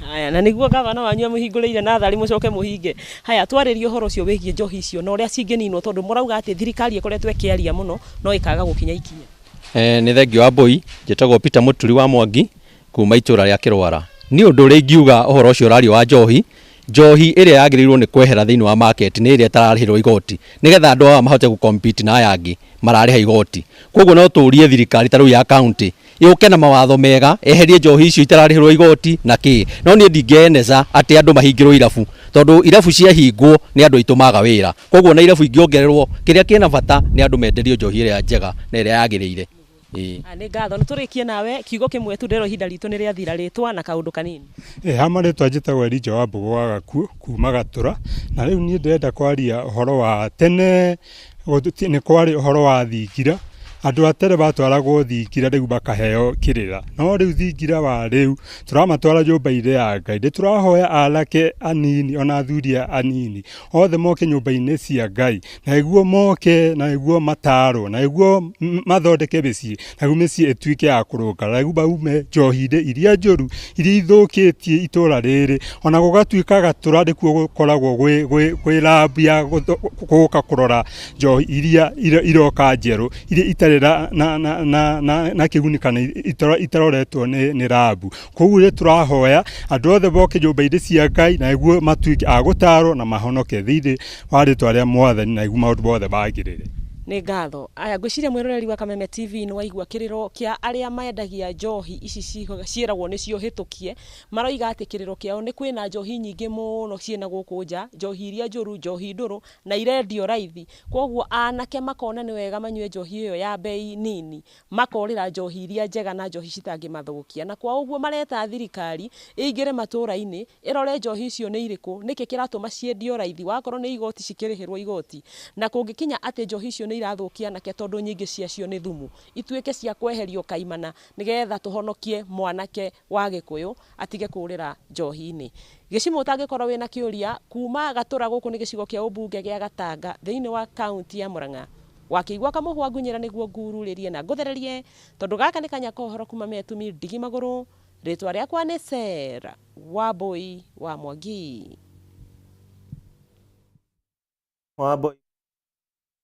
Haya, na nĩguo gavana wanyu amũhingũrĩire natharĩ mũcoke mũhinge. Haya, twarĩrie ũhoro ũcio wĩgiĩ njohi icio na ũrĩa cingĩninwo tondũ mũrauga atĩ thirikari ĩkoretwo ĩkĩaria mũno no ĩkaga gũkinya ikinya. Nĩ thengiũ wa Mbũi, njĩtagwo Peter Mũturi wa Mwangi kuma itũra rĩa Kĩrwara. Nĩ ũndũ ũrĩa ingiuga ũhoro ũcio ũrario wa njohi, njohi ĩrĩa yagĩrĩirwo nĩ kwehera thĩinĩ wa market nĩ ĩrĩa ĩtararĩhĩrwo igoti, nĩgetha andũ aya mahote gũ compete na aya angĩ mararĩha igoti. Koguo no tũrie thirikari ta rĩu ya county yũke na mawatho mega, eherie njohi icio itararĩhĩrwo igoti na kĩ. No niĩ ndingĩeneza atĩ andũ mahingĩrwo irabu, tondũ irabu ciahingwo nĩ andũ aitũ maga wĩra. Koguo na irabu ingĩongererwo, kĩrĩa kĩna bata nĩ andũ menderio njohi ĩrĩa njega na ĩrĩa yagĩrĩire. Nĩ ngatho, nĩ tũrĩkie nawe kiugo kĩmwe tu ndĩrwo ihinda ritũ nĩ rĩathira, rĩtwa na kaũndũ kanini. Ha marĩtwa njĩtagwo Elijah wa Mbũgũ wa Gakuũ kuma Gatũra, na rĩu niĩ ndĩrenda kwaria ũhoro wa tene, nĩ kwarĩ ũhoro wa thingira, Andũ a tene matwaragwo thingira rĩu makaheo kĩrĩra, no rĩu thingira wa rĩu tũramatwara nyũmba-inĩ ya Ngai. Nĩ tũrahoya anake anini ona athuri anini othe moke nyũmba-inĩ cia Ngai, na nĩguo moke na nĩguo matarwo, na nĩguo mathondeke mĩciĩ, na nĩguo mĩciĩ ĩtuĩke ya kũrũngara, na nĩguo maume njohi-inĩ iria njũru iria ithũkĩtie itũra rĩrĩ, ona gũgatuĩka Gatũra nĩkuo gũkoragwo gwĩ rambu ya gũka kũrora njohi iria iroka njerũ, iria itarĩ na kĩguni kana itaroretwo nĩ rambu. Koguo nĩ tũrahoya andũ othe moke nyũmba-inĩ cia Ngai na nĩguo matuĩke a gũtarwo na mahonoke thĩinĩ wa rĩtwa rĩa Mwathani na nĩguo maũndũ mothe magĩrĩre. Nĩ ngatho. Aya, ngwĩciria mwĩroreri wa Kameme TV nĩ waigua kĩrĩro kĩa arĩa mendagia njohi ici ciĩragwo nĩcio hĩtũkie. Maroiga atĩ kĩrĩro kĩao nĩ kwĩna njohi nyingĩ mũno ciĩna gũkũ nja, njohi iria njũru, njohi ndũrũ na irendio raithi. Koguo anake makona nĩ wega manyue njohi ĩyo ya bei nini, makorĩra njohi iria njega na njohi citangĩmathũkia. Na kwa ũguo mareta thirikari ĩingĩre matũra-inĩ, ĩrore njohi icio nĩ irĩkũ, nĩkĩ kĩratũma ciendio raithi, wakorwo nĩ igoti cikĩrĩhĩrwo igoti. Na kũngĩkinya atĩ njohi icio nĩ irathũkia anake tondũ nyingĩ ciacio nĩ thumu, ituĩke cia kweherio kaimana nĩgetha tũhonokie mwanake wa Gĩkũyũ atige kũrĩra njohi-inĩ. Gĩcimũ ũtangĩkorwo wĩna kĩũria kuma Gatũra gũkũ nĩ gĩcigo kĩa ũmbunge gĩa Gatanga thĩinĩ wa kaunti ya Murang'a. Wakĩigua kamũhwa ngunyĩra nĩguo ngururĩrie na ngũthererie tondũ gaka nĩ kanya ka ũhoro kuma Metumi ndigi magũrũ. Rĩtwa rĩakwa nĩ Sarah Wambui wa Mwangi. Wambui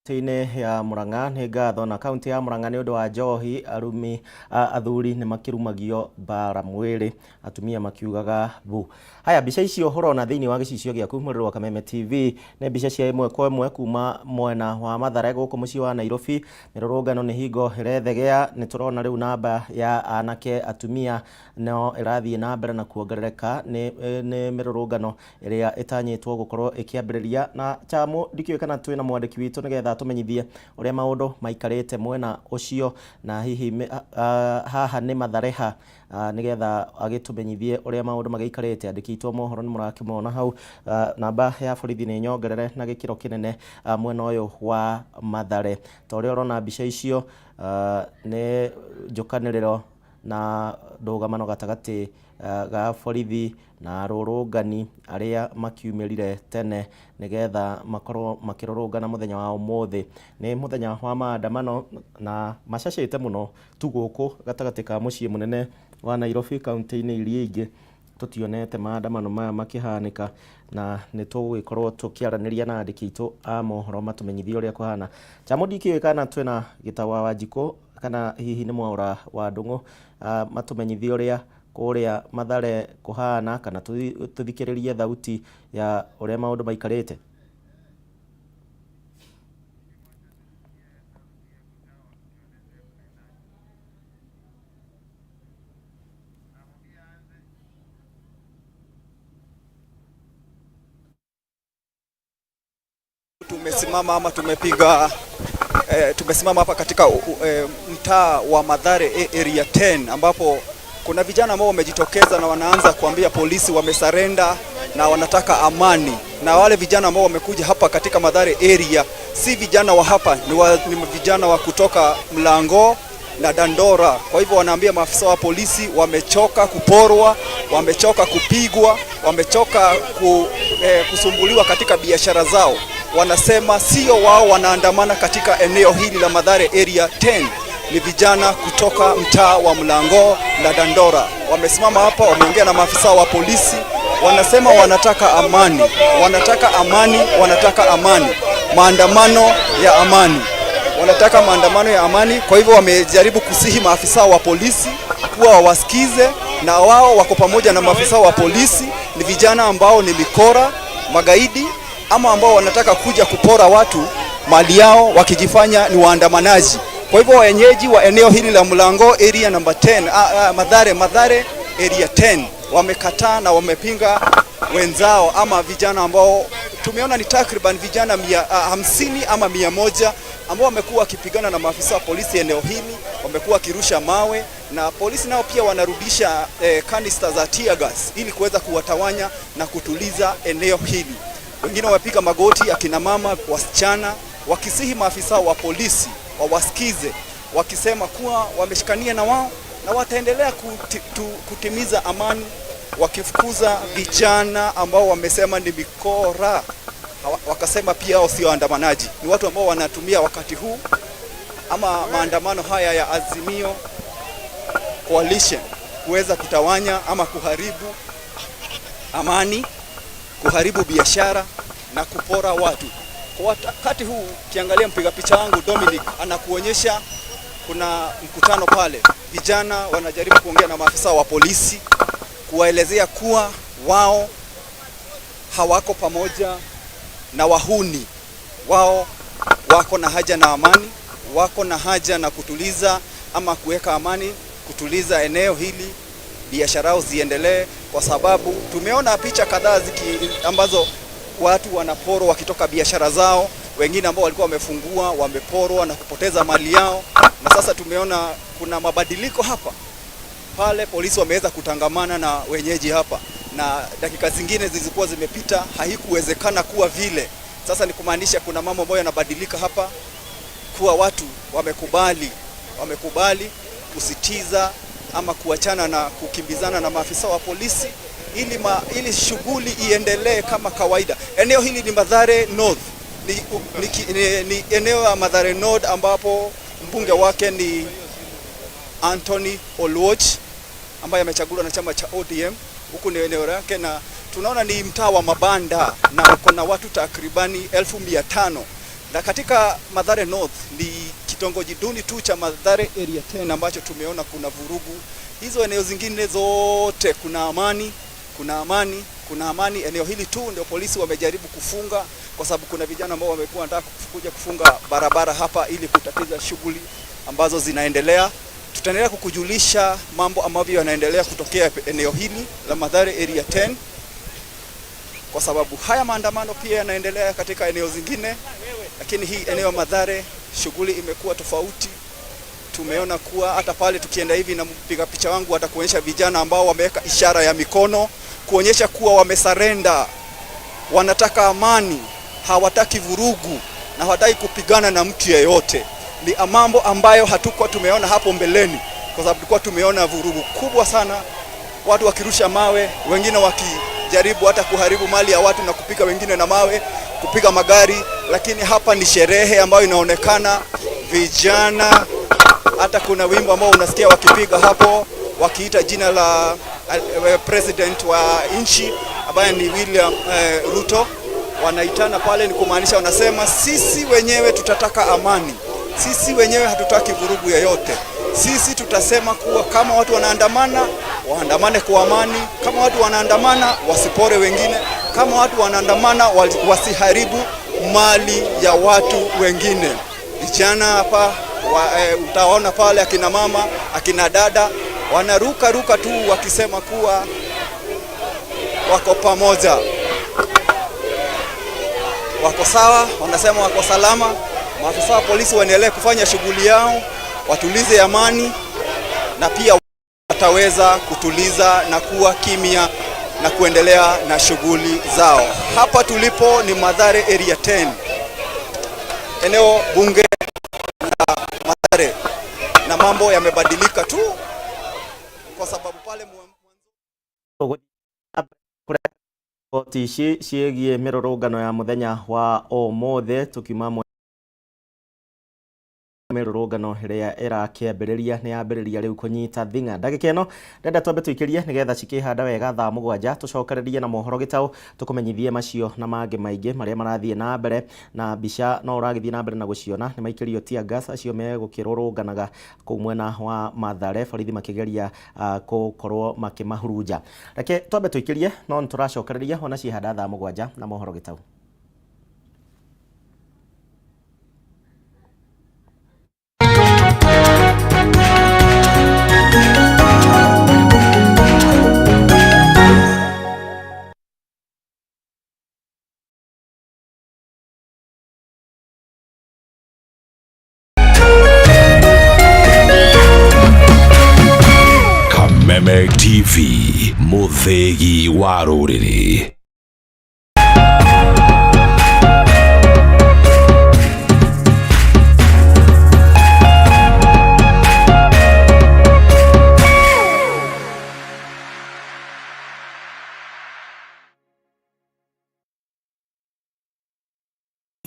Kaunti-inĩ ya Murang'a nĩ ngatho na kaunti ya Murang'a nĩ ũndũ wa njohi arumi athuri nĩ makĩrumagio mbara mwĩrĩ atumia makiugaga bu. Haya, mbica icio ũrona thĩinĩ wa gĩcicio gĩaku mwĩrĩ wa Kameme TV nĩ mbica cia ĩmwe kwa ĩmwe kuma mwena wa Mathare gũkũ mũciĩ wa Nairobi. Mĩrũrũngano nĩ hingo ĩrethegea, nĩ tũrona rĩu namba ya anake atumia no ĩrathiĩ na mbere na kuongerereka nĩ mĩrũrũngano ĩrĩa ĩtanyĩtwo gũkorwo ĩkĩambĩrĩria. Na Chamu, ndikĩũĩ kana twĩna mwandĩki witũ nĩgetha atũmenyithie ũrĩa maũndũ maikarĩte mwena ũcio, na hihi haha nĩ Mathare ha, nĩgetha agĩtũmenyithie ũrĩa maũndũ magĩikarĩte. Andĩki aitũ a mohoro nĩ mũrakĩmona hau, namba ya borithi nĩ nyongerere na gĩkĩro kĩnene mwena ũyũ wa Mathare. Ta ũrĩa ũrona mbica icio nĩ njũkanĩrĩro na ndũgamano gatagatĩ ga borithi na arũrũngani arĩa makiumĩrire tene nĩgetha makorwo makĩrũrũngana mũthenya wa ũmũthĩ. Nĩ mũthenya wa maandamano na macacĩte mũno tu gũkũ gatagatĩ ka mũciĩ mũnene wa Nairobi, kaunti-inĩ iria ingĩ tũtionete maandamano maya makĩhanĩka, na nĩ tũgũgĩkorwo tũkĩaranĩria na andĩki aitũ a mohoro matũmenyithie ũrĩa kũhana. Chamu, ndikĩũĩ kana twĩna Gĩtaũ wa Wanjikũ kana hihi nĩ Mwaũra wa Ndũng'ũ, matũmenyithie ũrĩa kũrĩa Mathare kũhana, kana tũthikĩrĩrie thauti ya ũrĩa maũndũ maikarĩte. Tumesimama ama tumepiga tumesimama hapa katika mtaa wa Mathare area 10 ambapo kuna vijana ambao wamejitokeza na wanaanza kuambia polisi wamesarenda na wanataka amani. Na wale vijana ambao wamekuja hapa katika Mathare area si vijana wa hapa, ni vijana wa kutoka Mlango na Dandora. Kwa hivyo wanaambia maafisa wa polisi wamechoka kuporwa, wamechoka kupigwa, wamechoka kusumbuliwa katika biashara zao. Wanasema sio wao wanaandamana katika eneo hili la Mathare area 10, ni vijana kutoka mtaa wa Mlango na Dandora. Wamesimama hapa, wameongea na maafisa wa polisi, wanasema wanataka amani, wanataka amani, wanataka amani, maandamano ya amani, wanataka maandamano ya amani. Kwa hivyo wamejaribu kusihi maafisa wa polisi kuwa wawasikize, na wao wako pamoja na maafisa wa polisi. Ni vijana ambao ni mikora, magaidi ama ambao wanataka kuja kupora watu mali yao wakijifanya ni waandamanaji. Kwa hivyo wenyeji wa eneo hili la Mlango area number 10, Mathare area 10 wamekataa na wamepinga wenzao ama vijana ambao tumeona ni takriban vijana 50 ama 100 ambao wamekuwa wakipigana na maafisa wa polisi eneo hili, wamekuwa wakirusha mawe na polisi nao pia wanarudisha kanista za tear gas ili kuweza kuwatawanya na kutuliza eneo hili. Wengine wamepiga magoti, akina mama, wasichana, wakisihi maafisa wa polisi wawasikize. wakisema kuwa wameshikania na wao na wataendelea kutimiza amani, wakifukuza vijana ambao wamesema ni mikora. Wakasema pia hao sio waandamanaji, ni watu ambao wanatumia wakati huu ama maandamano haya ya Azimio Coalition kuweza kutawanya ama kuharibu amani, kuharibu biashara na kupora watu. Kwa wakati huu ukiangalia mpiga picha wangu Dominic anakuonyesha kuna mkutano pale, vijana wanajaribu kuongea na maafisa wa polisi kuwaelezea kuwa wao hawako pamoja na wahuni, wao wako na haja na amani, wako na haja na kutuliza ama kuweka amani, kutuliza eneo hili, biashara ziendelee, kwa sababu tumeona picha kadhaa ambazo watu wanaporwa wakitoka biashara zao, wengine ambao walikuwa wamefungua wameporwa na kupoteza mali yao. Na sasa tumeona kuna mabadiliko hapa pale, polisi wameweza kutangamana na wenyeji hapa, na dakika zingine zilizokuwa zimepita haikuwezekana kuwa vile. Sasa ni kumaanisha kuna mambo ambayo yanabadilika hapa, kuwa watu wamekubali kusitiza ama kuachana na kukimbizana na maafisa wa polisi ili shughuli iendelee kama kawaida. Eneo hili ni Mathare North, ni eneo la Mathare North ambapo mbunge wake ni Anthony Oluoch ambaye amechaguliwa na chama cha ODM. Huku ni eneo lake, na tunaona ni mtaa wa mabanda na uko na watu takribani 500,000. Na katika Mathare North ni kitongoji duni tu cha Mathare Area 10 ambacho tumeona kuna vurugu. Hizo eneo zingine zote kuna amani, kuna amani, kuna amani. Eneo hili tu ndio polisi wamejaribu kufunga, kwa sababu kuna vijana ambao wamekuwa wanataka kuja kufunga barabara hapa ili kutatiza shughuli ambazo zinaendelea. Tutaendelea kukujulisha mambo ambavyo yanaendelea kutokea eneo hili la Mathare Area 10, kwa sababu haya maandamano pia yanaendelea katika eneo zingine, lakini hii eneo Mathare shughuli imekuwa tofauti. Tumeona kuwa hata pale tukienda hivi na mpiga picha wangu atakuonyesha vijana ambao wameweka ishara ya mikono kuonyesha kuwa wamesarenda, wanataka amani, hawataki vurugu na hawataki kupigana na mtu yeyote. Ni mambo ambayo hatukuwa tumeona hapo mbeleni, kwa sababu tulikuwa tumeona vurugu kubwa sana, watu wakirusha mawe, wengine wakijaribu hata kuharibu mali ya watu na kupiga wengine na mawe, kupiga magari. Lakini hapa ni sherehe ambayo inaonekana vijana, hata kuna wimbo ambao unasikia wakipiga hapo wakiita jina la president wa nchi ambaye ni William Ruto. Wanaitana pale, ni kumaanisha wanasema sisi wenyewe tutataka amani, sisi wenyewe hatutaki vurugu yoyote. Sisi tutasema kuwa kama watu wanaandamana waandamane kwa amani, kama watu wanaandamana wasipore wengine, kama watu wanaandamana wasiharibu mali ya watu wengine. Vijana hapa utaona pale akina mama, akina dada wanaruka ruka tu wakisema kuwa wako pamoja, wako sawa, wanasema wako salama. Maafisa wa polisi waendelee kufanya shughuli yao, watulize amani, na pia wataweza kutuliza na kuwa kimya na kuendelea na shughuli zao. Hapa tulipo ni Mathare Area 10, eneo bunge la Mathare, na mambo yamebadilika tu kwa sababu pale riboti ici ciĩgiĩ mĩrũrũngano ya mũthenya wa ũmũthĩ tukiuma mĩrũrũngano ĩrĩa ĩrakĩambĩrĩria nĩ yambĩrĩria rĩu kũnyita thing'a. Ndagĩka ĩno ndenda twambe tũikĩrie nĩgetha cikĩhanda wega thaa 7 tũcokererie na mohoro gĩtaũ tũkũmenyithie macio na mangĩ maingĩ marĩa marathiĩ na mbere, na mbica no ũragĩthiĩ na mbere na gũciona. Nĩ maikĩrio tear gas acio megũkĩrũrũnganaga kũu mwena wa Mathare, borithi makĩgeria gũkorwo makĩmahurunja. Reke twambe tũikĩrie no nĩtũracokereria ona ciĩhanda thaa 7 na mohoro gĩtaũ. Kameme TV, mũthĩgi wa rũrĩrĩ.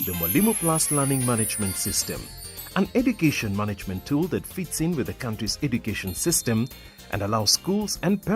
The Mwalimu Plus Learning Management System, an education management tool that fits in with the country's education system and allows schools and parents.